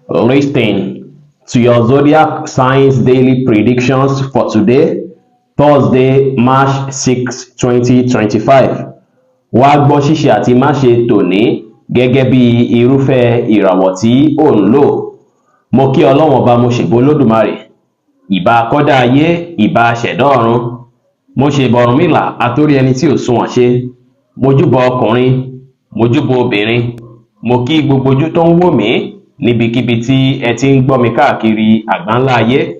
Listen to your zodiac signs daily predictions for today, Thursday, March 6, 2025. Wá gbọ́ ṣíṣe àti máṣe tòní gẹ́gẹ́ bí irúfẹ́ ìràwọ̀ tí ò ń lò. Mo kí Ọlọ́run Ọba, mo ṣèbà Olódùmarè, ìbà akọ́dá ayé, ìbà aṣẹ̀dá ọ̀run. Mo ṣèbà Ọ̀rúnmìlà, atórí ẹni tí ò sunwọ̀n ṣe. Mojúbà ọkùnrin, mojúbà obìnrin, mo kí gbogbo ojú tó ń wò mí níbikíbi tí ẹ ti ń gbọ́ mi káàkiri àgbáńlá ayé.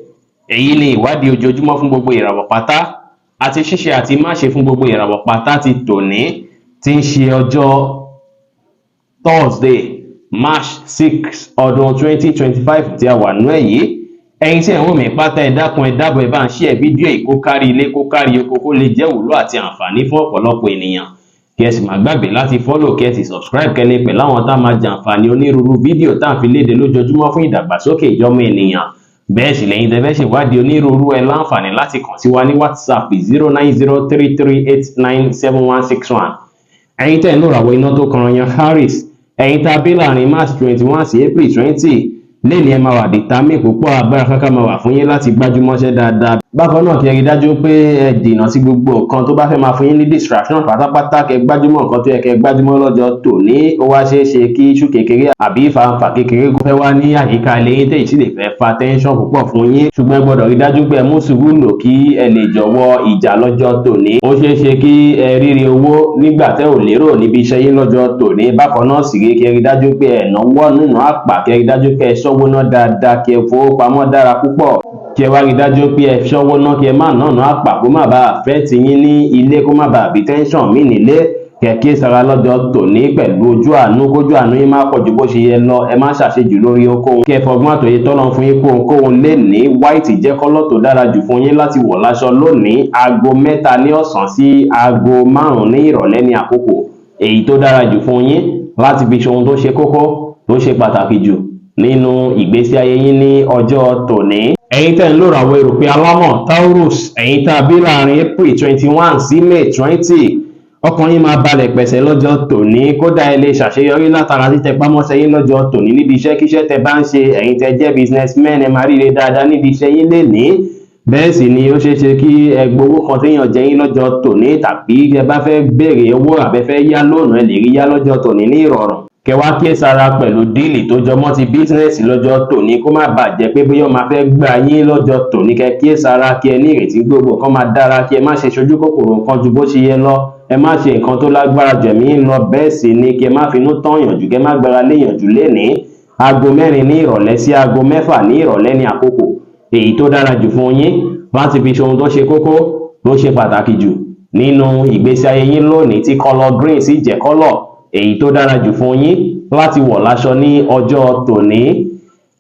Èyí ni ìwádìí ojoojúmọ́ fún gbogbo ìràwọ̀ pátá àti ṣíṣe àti máṣe fún gbogbo ìràwọ̀ pátá ti tòní, tí ń ṣe ọjọ́ Thursday, March 6, ọdún 2025 tí a wà nú ẹ̀ yìí. Ẹ̀yin tí ẹ̀ ń wò mí pátá, ẹ dákun, ẹ dábọ̀, ẹ bá ń share fídíò yìí kó kárí ilé, kó kárí oko, kó lè jẹ́ ìwúlò àti àǹfààní fún ọ̀pọ̀lọpọ̀ ènìyàn, kí ẹ sì má gbàgbé láti follow, kí ẹ sì subscribe, kẹ́ lè pẹ̀lú àwọn tá máa jàǹfààní onírúurú fídíò tá à ń fi léde lójoojúmọ́ fún ìdàgbàsókè ìjọmọ ènìyàn. Bẹ́ẹ̀ sì lẹ́yìn tẹ́ fẹ́ ṣèwádìí onírúurú, ẹ láǹfààní láti kàn sí wa ní WhatsApp, 09033897161. Ẹ̀yin tẹ́ ń lò ràwọ̀ iná tó kan yan Aries, ẹ̀yin tá a bí láàrin March 21 sí April 20, lẹ́ni ẹ máa wà determined púpọ̀, agbára kankan máa wà fún yín láti gbájúmọ́ṣẹ́ dáadáa. Bákan náà, kí ẹ rí dájú pé ẹ dènà sí gbogbo nǹkan tó bá fẹ́ máa fún yín ní distraction pátápátá, kẹ́ gbájúmọ́ nǹkan tó yẹ kẹ́ gbájúmọ́ lọ́jọ́ tòní. Ó wá ṣeé ṣe kí iṣu kékeré àbí ìfàǹfà kékeré kó fẹ́ wá ní àyíká ilé yín, tèyí sì lè fẹ́ fa tension púpọ̀ fún yín, ṣùgbọ́n ẹ gbọ́dọ̀ rí dájú pé ẹ mú sùúrù lò kí ẹ lè jọ̀wọ́ ìjà lọ́jọ́ tòní. Ó ṣeé ṣe kí ẹ rírí owó nígbà tẹ́ ò lérò níbi iṣẹ́ yín lọ́jọ́ tòní. Bákan náà sì rí, kí ẹ rí dájú pé ẹ náwó nínú àpà, kí ẹ rí dájú pé ẹ ṣọ́wó ná dáadáa, kí ẹ fowó pamọ́ dára púpọ̀, kí ẹ wá rí dájú pé ẹ ṣọ́wó ná, kí ẹ má nànà àpà, kó má bàa fẹ́ ti yín ní ilé, kó má bàa bí tension mí nílé. Kẹ̀kẹ́ sara lọ́jọ́ tòní pẹ̀lú ojú àánú, kójú àánú yín má pọ̀ ju bó ṣe yẹ lọ. Ẹ má ṣàṣejù lórí ohunkóhun, kí ẹ fọgbọ́n àtòyè tọ́lọ́ fún yín kó ohunkóhun lè ní. White jẹ́ colour tó dára jù fún yín láti wọ̀ láṣọ lónìí. Aago 3 ní ọ̀sán sí aago 5 ní ìrọ̀lẹ́ ní àkókò èyí tó dára jù fún yín láti fi ṣe ohun tó ṣe kókó, tó ṣe pàtàkì jù nínú ìgbésí ayé yín ní ọjọ́ tòní. Ẹ̀yin tẹ́ ń lò ràwọ̀ erùpẹ̀ alámọ̀ Taurus, ẹ̀yin tá a bí láàrin April 21 sí May 20, ọkàn yín máa balẹ̀ pẹ̀sẹ̀ lọ́jọ́ tòní. Kódà, ẹ lè ṣàṣeyọrí látara títẹpá mọ́ṣẹ́ yín lọ́jọ́ tòní níbi iṣẹ́ kíṣẹ́ tẹ́ bá ń ṣe. Ẹ̀yin tẹ́ jẹ́ businessmen, ẹ máa ríre dáadáa níbi iṣẹ́ yín lénìí. Bẹ́ẹ̀ sì ni ó ṣeé ṣe kí ẹ gbowó kan téèyàn jẹ yín lọ́jọ́ tòní, tàbí ẹ bá fẹ́ béèrè owó àbẹ́ fẹ́ yá loan, ẹ lè rí yá lọ́jọ́ tòní ní ìrọ̀rùn. Kẹ wá kíyèsára pẹ̀lú deal tó jọmọ́ ti business lọ́jọ́ tòní, kó má bàa jẹ́ pé bóyá ó máa fẹ́ gbà yín lọ́jọ́ tòní. Kẹ kíyèsára, kí ẹ ní ìrètí gbogbo nǹkan máa dára, kí ẹ má ṣe ṣojú kòkòrò nǹkan ju bó ṣe yẹ lọ, ẹ má ṣe nǹkan tó lágbára jẹ̀mí lọ. Bẹ́ẹ̀ sì ni kí ẹ má finú tán yànjú, kẹ má gbára léyànjú lénìí. Aago 4 ní ìrọ̀lẹ́ sí aago 6 ní ìrọ̀lẹ́ ní àkókò èyí tó dára jù fún yín láti fi ṣe ohun tó ṣe kókó, tó ṣe pàtàkì jù nínú ìgbésí ayé yín lónìí, tí colour green sì jẹ́ colour èyí tó dára jù fún yín láti wọ̀ láṣọ ní ọjọ́ tòní.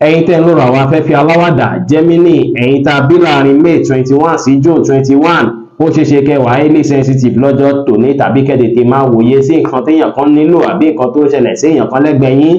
Ẹ̀yin tẹ́ ń lò àwọn afẹ́fẹ́ aláwàdà Gemini, ẹ̀yin tá a bí láàrin May 21 sí June 21, ó ṣeé ṣe kẹ́ wà highly sensitive lọ́jọ́ tòní, tàbí kẹ́ tètè máa wòye sí nǹkan téèyàn kan nílò àbí nǹkan tó ń ṣẹlẹ̀ sí èèyàn kan lẹ́gbẹ̀ẹ́ yín.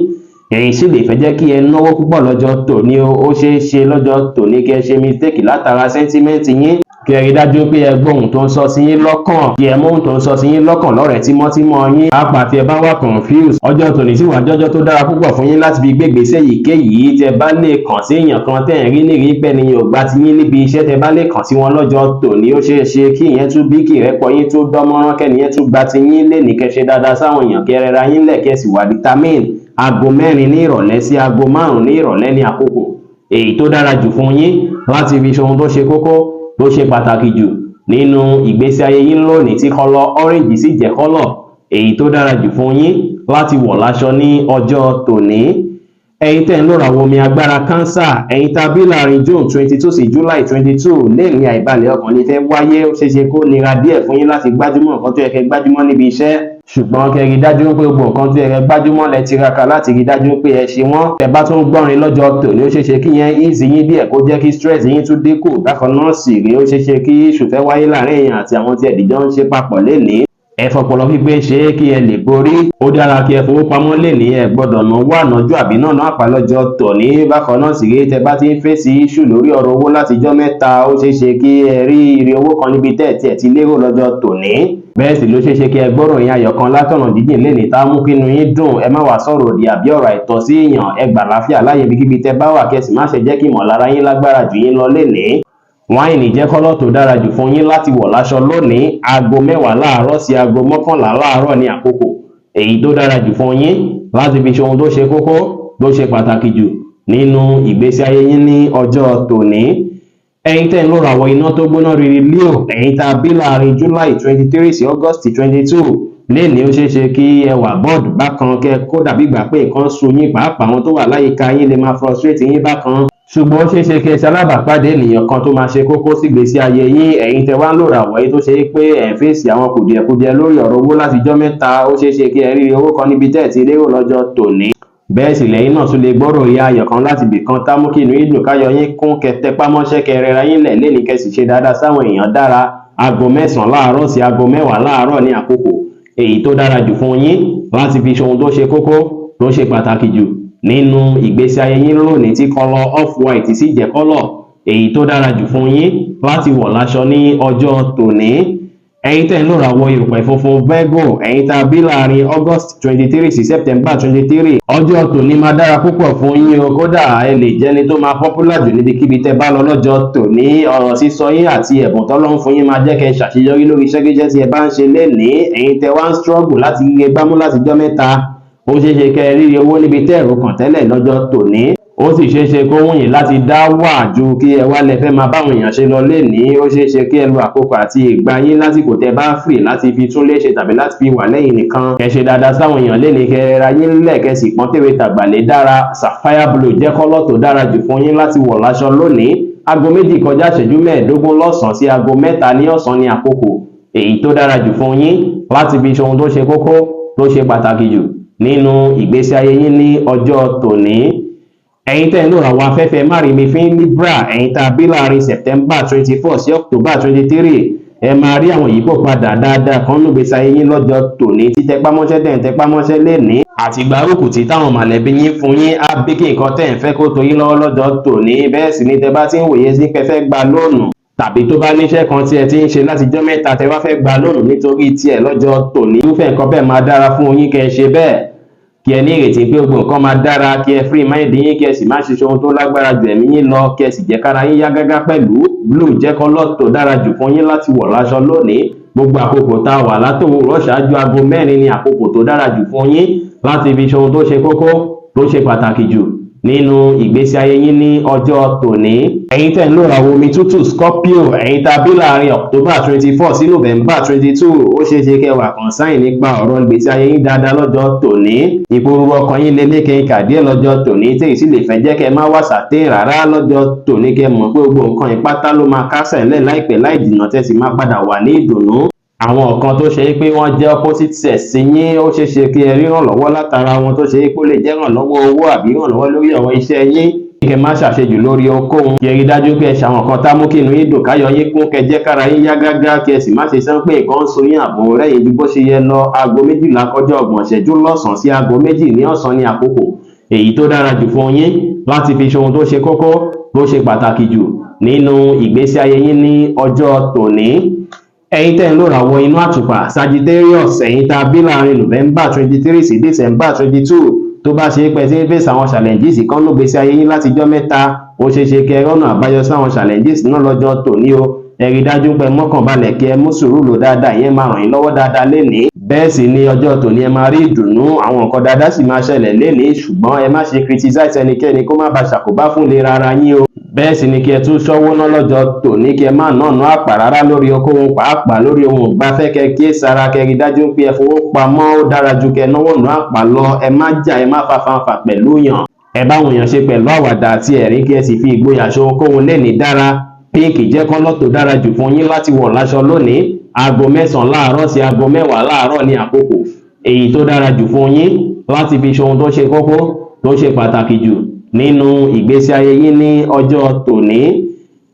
Èyí sì lè fẹ́ jẹ́ kí ẹ náwó púpọ̀ lọ́jọ́ tòní. Ó ṣeé ṣe lọ́jọ́ tòní kí ẹ ṣe mistake látara sentiment yín. Kí ẹ rí dájú pé ẹ gbọ́ ohun tó ń sọ sí yín lọ́kàn, kí ẹ mú ohun tó ń sọ sí yín lọ́kàn lọ́rẹ̀ẹ́ tímọ́tímọ́ yín, pàápàá tí ẹ bá wà confused. Ọjọ́ tòní sì wà jọ́jọ́ tó dára púpọ̀ fún yín láti fi gbégbèsè èyíkéyìí. Tẹ bá lè kàn sí èèyàn kan tẹ́ ẹ̀ rí ní rí pẹ́ ni ò gbà ti yín níbi iṣẹ́, tẹ bá lè kàn sí wọn lọ́jọ́ tòní, ó ṣeé ṣe kí ìyẹn tún bí kí ìrẹ́pọ̀ yín tún dánmọ́rán, kẹ́niyẹn tún gba ti yín lé ní. Kẹ́ ṣe dáadáa sáwọn èèyàn, kẹ́ rẹra yín lẹ̀, kẹ́ sì wà determined. Aago 4 ní ìrọ̀lẹ́ sí aago 5 ní ìrọ̀lẹ́ ní àkókò èyí tó dára jù fún yín láti fi ṣe ohun tó ṣe kókó, tó ṣe pàtàkì jù nínú ìgbésí ayé yín lónìí, tí colour orange sì jẹ́ colour èyí tó dára jù fún yín láti wọ̀ láṣọ ní ọjọ́ tòní. Ẹ̀yin tẹ́ ń lò ràwọ̀ omi agbára Cancer, ẹ̀yin tá a bí láàrin June 22 sí July 22, lẹ́ẹ̀ni àìbalẹ̀ ọkàn lè fẹ́ wáyé. Ó ṣeé ṣe kó nira díẹ̀ fún yín láti gbájúmọ́ nǹkan tó yẹ kẹ́ gbájúmọ́ níbi iṣẹ́, ṣùgbọ́n kẹ́ rí dájú pé gbogbo nǹkan tó yẹ kẹ́ gbájúmọ́ lẹ tiraka láti rí dájú pé ẹ ṣe wọ́n. Tẹ́ bá tún gbọ́rin lọ́jọ́ tòní, ó ṣeé ṣe kí yẹn ease yín díẹ̀, kó jẹ́ kí stress yín tún dínkù. Bákan náà sì rí, ó ṣeé ṣe kí issue fẹ́ wáyé láàrin èèyàn àti àwọn tí ẹ̀dìjọ́ ń ṣe papọ̀ lénìí. Ẹ fọpọlọ pípé ṣe é kí ẹ lè borí. Ó dára kí ẹ fowó pamọ́ lénìí. Ẹ gbọ́dọ̀ náwó ànájú àbí nànà àpá lọ́jọ́ tòní. Bákan náà sì rí, tẹ bá ti ń fèsì issue lórí ọ̀rọ̀ owó látijọ́ mẹ́ta, ó ṣeé ṣe kí ẹ rí ire owó kan níbi tẹ́ ẹ̀ tiẹ̀ ti lérò lọ́jọ́ tòní. Bẹ́ẹ̀ sì ló ṣeé ṣe kí ẹ gbọ́rọ̀ yín ayọ̀ kan látọ̀nà jíjìn lénìí tá mú kínú yín dùn. Ẹ má wàá sọ̀rọ̀ òdì àbí ọ̀rọ̀ àìtọ́ sí èèyàn. Ẹ gbà láfíà láàyè ibikíbi tẹ bá wà, kẹ́ sì má ṣe jẹ́ kí ìmọ̀lára yín lágbára jù yín lọ lénìí. Wine jẹ́ colour tó dára jù fún yín láti wọ̀ láṣọ lónìí. Aago 10 láàárọ̀ sí aago 11 láàárọ̀ ní àkókò èyí tó dára jù fún yín láti fi ṣe ohun tó ṣe kókó, tó ṣe pàtàkì jù nínú ìgbésí ayé yín ní ọjọ́ tòní. Ẹ̀yin tẹ́ ń lò ràwọ̀ iná tó gbóná riri Leo, ẹ̀yin tá a bí láàrin July 23 sí August 22, lénìí ó ṣeé ṣe kí ẹ wà bored bákan, kẹ kó dàbí ìgbà pé nǹkan sú yín. Pàápàá àwọn tó wà láyìíká yín lè máa frustrate yín bákan, ṣùgbọ́n ó ṣeé ṣe kí ẹ ṣe alábàápàdé ènìyàn kan tó máa ṣe kókó sígbésí ayé yín. Ẹ̀yin tẹ́ wá ń lò ràwọ̀ yìí tó ṣe é pé ẹ̀ ń fèsì àwọn kùdìẹ̀kudiẹ lórí ọ̀rọ̀ owó látijọ́ mẹ́ta, ó ṣeé ṣe kí ẹ rí owó kan níbi tẹ́ ẹ̀ ti lérò lọ́jọ́ tòní. Bẹ́ẹ̀ sì lẹ́yìn náà tún lè gbọ́rọ̀ ìyá ayọ̀ kan láti ibì kan tá mú kí inú yín dùn, káyọ̀ yín kún. Kẹ́ tẹpá mọ́ṣẹ́, kẹ́ rẹra yín lẹ̀ lénìí, kẹ́ sì ṣe dáadáa sáwọn èèyàn dára. Aago 9 láàárọ̀ sí aago 10 láàárọ̀ ní àkókò èyí tó dára jù fún yín láti fi ṣe ohun tó ṣe kókó, tó ṣe pàtàkì jù nínú ìgbésí ayé yín lónìí, tí colour off white sì jẹ́ colour èyí tó dára jù fún yín láti wọ̀ láṣọ ní ọjọ́ tòní. Ẹ̀yin tẹ́ ń lò ràwọ̀ ìrùpẹ̀ funfun Virgo, ẹ̀yin tá a bí láàrin August 23 sí September 23, ọjọ́ tòní máa dára púpọ̀ fún yín o. Kódà ẹ lè jẹ́ni tó máa popular jù níbikíbi tẹ́ bá lọ lọ́jọ́ tòní. Ọ̀rọ̀ sísọ yín àti ẹ̀bùn tọ́lọ́run fún yín máa jẹ́ kẹ́ ṣàṣeyọrí lórí iṣẹ́kíṣẹ́ tí ẹ bá ń ṣe lénìí. Ẹ̀yin tẹ́ wá ń struggle láti ríre gbámú látijọ́ mẹ́ta, ó ṣeé ṣe kẹ́ ẹ ríre owó níbi tẹ́ ẹ̀rọ kàn tẹ́lẹ̀ lọ́jọ́ tòní. Ó sì ṣeé ṣe kó wùn yín láti dá wà ju kí ẹ wá lẹ fẹ́ máa báwọn èèyàn ṣe lọ lénìí. Ó ṣeé ṣe kí ẹ lo àkókò àti ìgbà yín lásìkò tẹ́ bá free láti fi tún léṣe tàbí láti fi wà lẹ́yìn nìkan. Kẹ́ ṣe dáadáa sáwọn èèyàn lénìí, kẹ́ ra yín lẹ̀, kẹ́ sì pọ́n tèwe tàgbà lé dára. Sapphire blue jẹ́ colour tó dára jù fún yín láti wọ̀ láṣọ lónìí. Aago 2 kọjá ìṣẹ́jú 15 lọ́sàn-án sí aago 3 ní ọ̀sán ní àkókò èyí tó dára jù fún yín láti fi ṣe ohun tó ṣe kókó, tó ṣe pàtàkì jù nínú ìgbésí ayé yín ní ọjọ́ tòní. Ẹ̀yin tẹ́ ń lò àwọn afẹ́fẹ́ márìnmífín Libra, ẹ̀yin tá a bí láàrin September 24 sí October 23, ẹ máa rí àwọn ìyípo padà dáadáa kan nínú ìgbésí ayé yín lọ́jọ́ tòní. Títẹpámọ́ṣẹ́ tẹ̀ ń tẹpámọ́ṣẹ́ lénìí àti gbárùkù tí táwọn mọ̀lẹ́bí yín fún yín á bí kí nǹkan tẹ̀ ń fẹ́ kó tó yín lọ́wọ́ lọ́jọ́ tòní. Bẹ́ẹ̀ sì ni tẹ bá ti ń wòye sí pé fẹ́ gba loan, tàbí tó bá níṣẹ́ kan tí ẹ ti ń ṣe látijọ́ mẹ́ta tẹ wá fẹ́ gba loan nítorí tiẹ̀ lọ́jọ́ tòní, irúfẹ́ nǹkan bẹ́ẹ̀ máa dára fún yín kẹ́ ẹ ṣe bẹ́ẹ̀, kí ẹ ní ìrètí pé gbogbo nǹkan máa dára, kí ẹ free mind yín, kí ẹ sì má ṣe ohun tó lágbára jù ẹ̀mí yín lọ, kí ẹ sì jẹ́ kára yín yá gágá pẹ̀lú. Blue jẹ́ colour tó dára jù fún yín láti wọ̀ láṣọ lónìí. Gbogbo àkókò tá a wà látòwúrọ̀ ṣáájú aago 4 ní àkókò tó dára jù fún yín láti fi ṣe ohun tó ṣe kókó, tó ṣe pàtàkì jù nínú ìgbésí ayé yín ní ọjọ́ tòní. Ẹ̀yin tẹ́ ń lò ràwọ̀ omi tútù Scorpio, ẹ̀yin tá a bí láàrin October 24 sí November 22, ó ṣeé ṣe kẹ́ wà concern nípa ọ̀rọ̀ ìgbésí ayé yín dáadáa lọ́jọ́ tòní. Ìpòrúru ọkàn yín lè lékè kà díẹ̀ lọ́jọ́ tòní, tí èyí sì lè fẹ́ jẹ́ kẹ́ má wà sàtẹ́ rárá lọ́jọ́ tòní. Kẹ́ mọ̀ pé gbogbo nǹkan ìpátá ló máa kásẹ̀ ńlẹ̀ láìpẹ́ láì jìnnà, tẹ́ sì máa padà wà ní ìdùnnú. Àwọn kan tó ṣe pé wọ́n jẹ́ opposite sex sí yín, ó ṣeé ṣe kí ẹ rí ìrànlọ́wọ́ látara wọn, tó ṣe pé ó lè jẹ́ ìrànlọ́wọ́ owó àbí ìrànlọ́wọ́ lórí ọ̀rọ̀ iṣẹ́ yín. Kẹ́ má ṣàṣejù lórí ohunkóhun, kí ẹ rí dájú pé ẹ ṣàwọn kan tá mú kí inú yín dùn, káyọ̀ yín kún, kẹ́ jẹ́ kára yín yá gágá, kí ẹ sì má ṣe sán pé nǹkan ń so yín àbò rẹ́yìn ju bó ṣe yẹ lọ. Aago 12 kọjá 30 ìṣẹ́jú lọ́sàn-án sí aago 2 ní ọ̀sán ní àkókò èyí tó dára jù fún yín láti fi ṣe ohun tó ṣe kókó, tó ṣe pàtàkì jù nínú ìgbésí ayé yín ní ọjọ́ tòní. Ẹ̀yin tẹ́ ń lò ràwọ̀ inú àtùpà Sagittarius, ẹ̀yin tá a bí láàrin November 23 sí December 22, tó bá ṣe é pẹ́ tí ń fèsì àwọn challenges kan ló gbèsè ayé yín látijọ́ mẹ́ta, ó ṣeé ṣe kẹ́ rọ́nà àbáyọ sáwọn challenges náà lọ́jọ́ tòní o. Ẹ rí dájú pé mọ́kànbalẹ̀, kí ẹ mú sùúrù lò dáadáa, ìyẹn máa ràn yín lọ́wọ́ dáadáa lénìí. Bẹ́ẹ̀ sì ni ọjọ́ tòní ẹ máa rí ìdùnnú, àwọn nǹkan dáadáa sì máa ṣẹlẹ̀ lénìí, ṣùgbọ́n ẹ má ṣe criticize ẹnikẹ́ni kó má bàa ṣàkóbá fún ìlera ara yín o. Bẹ́ẹ̀ sì ni kí ẹ tún ṣọ́wó ná lọ́jọ́ tòní, kí ẹ má nànú àpà rárá lórí okòwò, pàápàá lórí ohun ìgbafẹ́. Kẹ́ kí sára, kẹ́ rí dájú pé ẹ fowó pamọ́, ó dára ju kẹ́ náwó nù àpà lọ. Ẹ má jà, ẹ má fa fanfà pẹ̀lú yàn, ẹ báwọn èèyàn ṣe pẹ̀lú àwàdà àti ẹ̀rín, kí ẹ sì fi ìgboyà ṣe ohunkóhun lénìí dára. Pink jẹ́ colour tó dára jù fún yín láti wọ̀ láṣọ lónìí. Aago 9 láàárọ̀ sí aago 10 láàárọ̀ ní àkókò èyí tó dára jù fún yín láti fi ṣe ohun tó ṣe kókó, tó ṣe pàtàkì jù nínú ìgbésí ayé yín ní ọjọ́ tòní.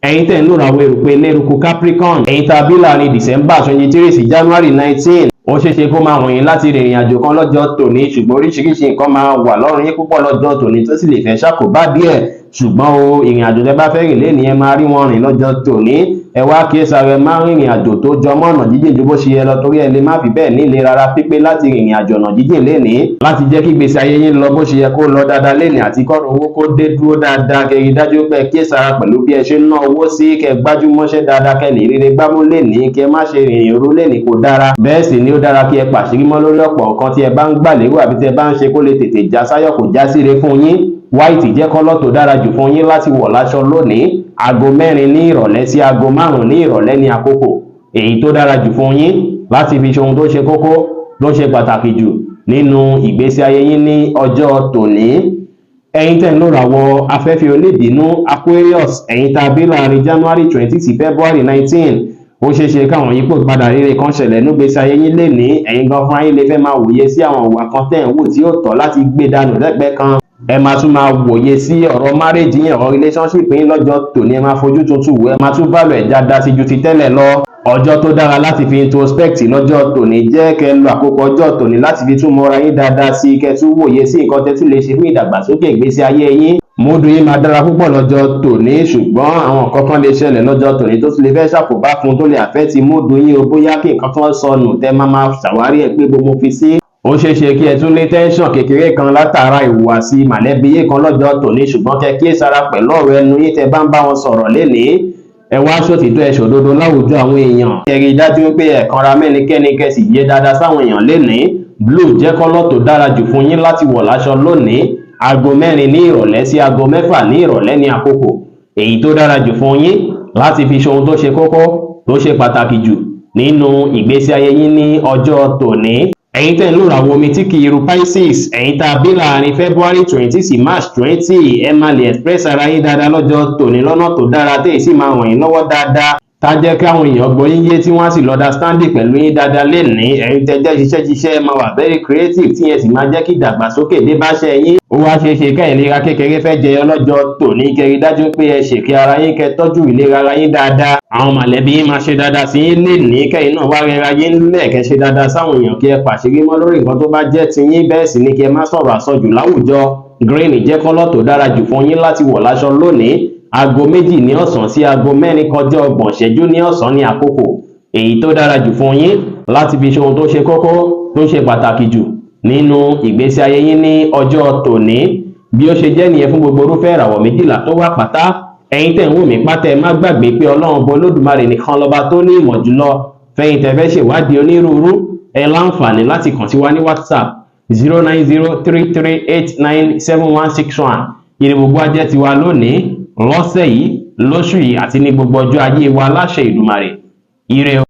Ẹ̀yin tẹ́ ń lò ràwọ̀ erùpẹ̀ lérúkú Capricorn, ẹ̀yin tá a bí láàrin December 23 sí January 19, Ó ṣeéṣe kó máa wùn yín láti rìnrìn àjò kan lọ́jọ́ tòní, ṣùgbọ́n oríṣiríṣi nǹkan máa wà lọ́rùn yín púpọ̀ lọ́jọ́ tòní tó sì lè fẹ́ ṣàkóbá díẹ̀. Ṣùgbọ́n o, ìrìn àjò tẹ́ bá fẹ́ rìn lénìí, ẹ máa rí wọn rìn lọ́jọ́ tòní. Ẹ wá kíyèsára, ẹ má rìnrìn àjò tó jọ mọ́ ọ̀nà jíjìn ju bó ṣe yẹ lọ, torí ẹ lè má fi bẹ́ẹ̀ ní ìlera ara pípé láti rìnrìn àjò ọ̀nà jíjìn lénìí. Láti jẹ́ kí ìgbésí ayé yín lọ bó ṣe yẹ kó lọ dáadáa lénìí àti kọ́rọ̀ owó kó dé dúró dáadáa, kẹ́ rí dájú pé kíyèsára pẹ̀lú bí ẹ ṣe ń ná owó sí, kẹ́ gbájúmọ́ṣẹ́ dáadáa, kẹ́ lè ríre gbámú lénìí. Kẹ́ má ṣe rìnrìn òru lénìí, kò dára. Bẹ́ẹ̀ sì ni ó dára kí ẹ pàṣírí mọ́ lórí ọ̀pọ̀ nǹkan tí ẹ bá ń gbà lérò àbí tí ẹ bá ń ṣe, kó lè tètè já sáyọ̀, kó já síre fún yín. White jẹ́ colour tó dára jù fún yín láti wọ̀ láṣọ lónìí. Aago 4 ní ìrọ̀lẹ́ sí aago 5 ní ìrọ̀lẹ́ ní àkókò èyí tó dára jù fún yín láti fi ṣe ohun tó ṣe kókó, tó ṣe pàtàkì jù nínú ìgbésí ayé yín ní ọjọ́ tòní. Ẹ̀yin tẹ́ ń lò ràwọ̀ afẹ́fẹ́ oníbínú, Aquarius, ẹ̀yin tá a bí láàrin January 20 sí February 19, ó ṣeé ṣe káwọn yípo padà rere kan ṣẹlẹ̀ nígbésí ayé yín lénìí. Ẹ̀yin gan fúnra yín lè fẹ́ máa wòye sí àwọn ìwà kan tẹ́ ń wò tí ó tọ́ láti gbé dànù lẹ́gbẹ̀ẹ́ kan. Ẹ máa tún máa wòye sí ọ̀rọ̀ marriage yín, ọ̀rọ̀ relationship yín lọ́jọ́ tòní. Ẹ máa fojú tuntun wò, ẹ máa tún value ẹ̀ dáadáa sí ju ti tẹ́lẹ̀ lọ. Ọjọ́ tó dára láti fi introspect lọ́jọ́ tòní jẹ́. Kẹ́ lo àkókò ọjọ́ tòní láti fi tún mọ́ra yín dáadáa sí, kẹ́ tún wòye sí nǹkan tẹ́ tún lè ṣe fún ìdàgbàsókè ìgbésí ayé yín. Mood yín máa dára púpọ̀ lọ́jọ́ tòní, ṣùgbọ́n àwọn nǹkan kan lè ṣẹlẹ̀ lọ́jọ́ tòní tó tún lè fẹ́ ṣàkóbá fún, tó lè affect mood yín o. Bóyá kí nǹkan kan sọnù tẹ́ máa máa ṣàwárí ẹ̀ pé gbogbo fi sí. Ó ṣeé ṣe kí ẹ tún ní tension kékeré kan látara ìhùwàsí mọ̀lẹ́bí yín kan lọ́jọ́ tòní, ṣùgbọ́n kẹ́ kíyèsára pẹ̀lú ọ̀rọ̀ ẹnu yín tẹ́ bá ń bá wọn sọ̀rọ̀ lénìí. Ẹ wá ṣòtítọ́, ẹ ṣòdodo láwùjọ àwọn èèyàn. Kẹ́ rí i dájú pé ẹ kanra mẹ́nikẹ́ni, kẹ́ sì yé dáadáa sáwọn èèyàn lénìí. Blue jẹ́ colour tó dára jù fún yín láti wọ̀ láṣọ lónìí. Aago 4 ní ìrọ̀lẹ́ sí aago 6 ní ìrọ̀lẹ́ ní àkókò èyí tó dára jù fún yín láti fi ṣe ohun tó ṣe kókó, tó ṣe pàtàkì jù nínú ìgbésí ayé yín ní ọjọ́ tòní. Ẹ̀yin tẹ́ ń lò ràwọ̀ omi tí kì í ru, Pisces, ẹ̀yin tá a bí láàrin February 20 sí March 20, ẹ máa lè express ara yín dáadáa lọ́jọ́ tòní lọ́nà tó dára, téyì sì máa ràn yín lọ́wọ́ dáadáa, tá jẹ́ kí àwọn èèyàn gbọ́ yín yé, tí wọ́n á sì lọ understanding pẹ̀lú yín dáadáa lénìí. Ẹ̀yin tẹ́ jẹ́ ṣiṣẹ́ ṣiṣẹ́, ẹ máa wà very creative, tí yẹn sì máa jẹ́ kí ìdàgbàsókè dé báṣẹ́ yín. Ó wá ṣeé ṣe ká ìlera kékeré fẹ́ jẹyọ lọ́jọ́ tòní. Kẹ́ rí dájú pé ẹ ṣèkẹ́ ara yín, kẹ́ tọ́jú ìlera ara yín dáadáa. Àwọn mọ̀lẹ́bí yín máa ṣe dáadáa sí yín lénìí. Kẹ́yìn náà wá rẹra yín lẹ̀, kẹ́ ṣe dáadáa sáwọn èèyàn, kí ẹ pàṣírí mọ́ lórí nǹkan tó bá jẹ́ ti yín. Bẹ́ẹ̀ sì ni kí ẹ má sọ̀rọ̀ àsọjù láwùjọ. Green jẹ́ colour tó dára jù fún yín láti wọ̀ láṣọ lónìí. Aago 2 ní ọ̀sán sí aago 4 kọjá 30 ìṣẹ́jú ní ọ̀sán ní àkókò èyí tó dára jù fún yín láti fi ṣe ohun tó ṣe kókó, tó ṣe pàtàkì jù nínú ìgbésí ayé yín ní ọjọ́ tòní. Bí ó ṣe jẹ́ nìyẹn fún gbogbo irúfẹ́ ìràwọ̀ 12 tó wà pátá. Ẹ̀yin tẹ̀ ń wò mí pátá, ẹ má gbàgbé pé Ọlọ́run Ọba Olódùmarè nìkan lọ́ba tó ní ìmọ̀ jùlọ. Fẹ̀yìn tẹ́ fẹ́ ṣèwádìí onírúurú, ẹ láǹfààní láti kàn sí wa ní WhatsApp, 09033897161. Ire gbogbo á jẹ́ tiwa lónìí, lọ́sẹ̀ yìí, lóṣù yìí àti ní gbogbo ọjọ́ ayé wa láṣẹ Ìdùmarè. Ire o.